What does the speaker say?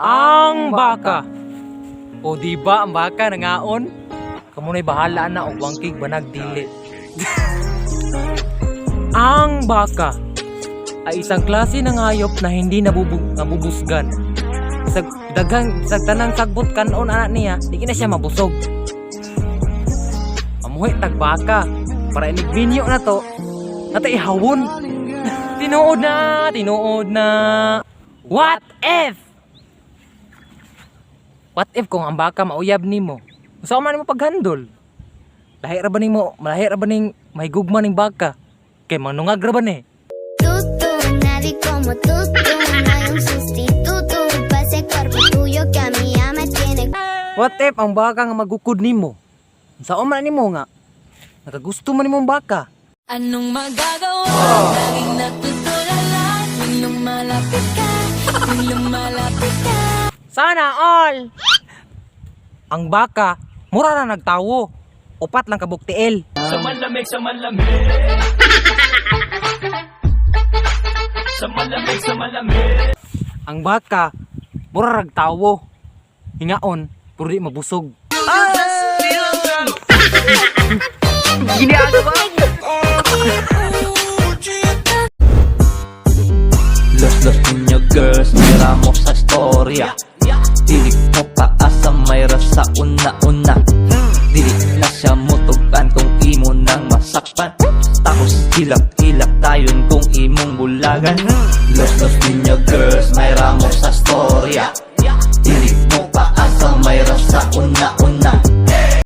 Ang baka. O di ba ang baka nangaon? Kamo na'y bahala na og wangkig banag dili. Ang baka ay isang klase ng hayop na hindi nabubusgan. Sa daghang sa tanang sagbot kanon anak niya, di na siya mabusog. Mamuhi tag baka para inig minyo na to, nata ihawon. Tinuod na, tinuod na. What if? What if kung ang baka mauyab nimo? Unsa man nimo paghandol? Lahi ra ba nimo, malahi ra ba ning mahigugma ning baka? Kay manungag ra ba ni? Tú, tú, nadie como tú, tú. No hay un sustituto pa' ese cuerpo tuyo que a mí ya me tiene. What if ang baka nga magukod nimo? Unsa man nimo nga? Nakagusto man nimo ang baka. Anong magagawa? Laging natutulala tuwing lumalapit ka, tuwing lumalapit ka. Sana all! Ang baka, mura na nagtawo. Upat lang kabuok tiil. Sa malamig, sa malamig. Sa malamig, sa malamig. Ang baka, mura rag tawo. Hingaon, pero di mabusog. Ginagawa! Los los ninyo girls, mira mo sa storya. Dili mo paasa, may rasa una-una. Dili na siya mutugan kung imo nang masakpan. Tapos hilak-hilak dayon kung imong bulagan. Los los ninyo girls, may ramo sa storya. Dili mo paasa, may rasa una-una.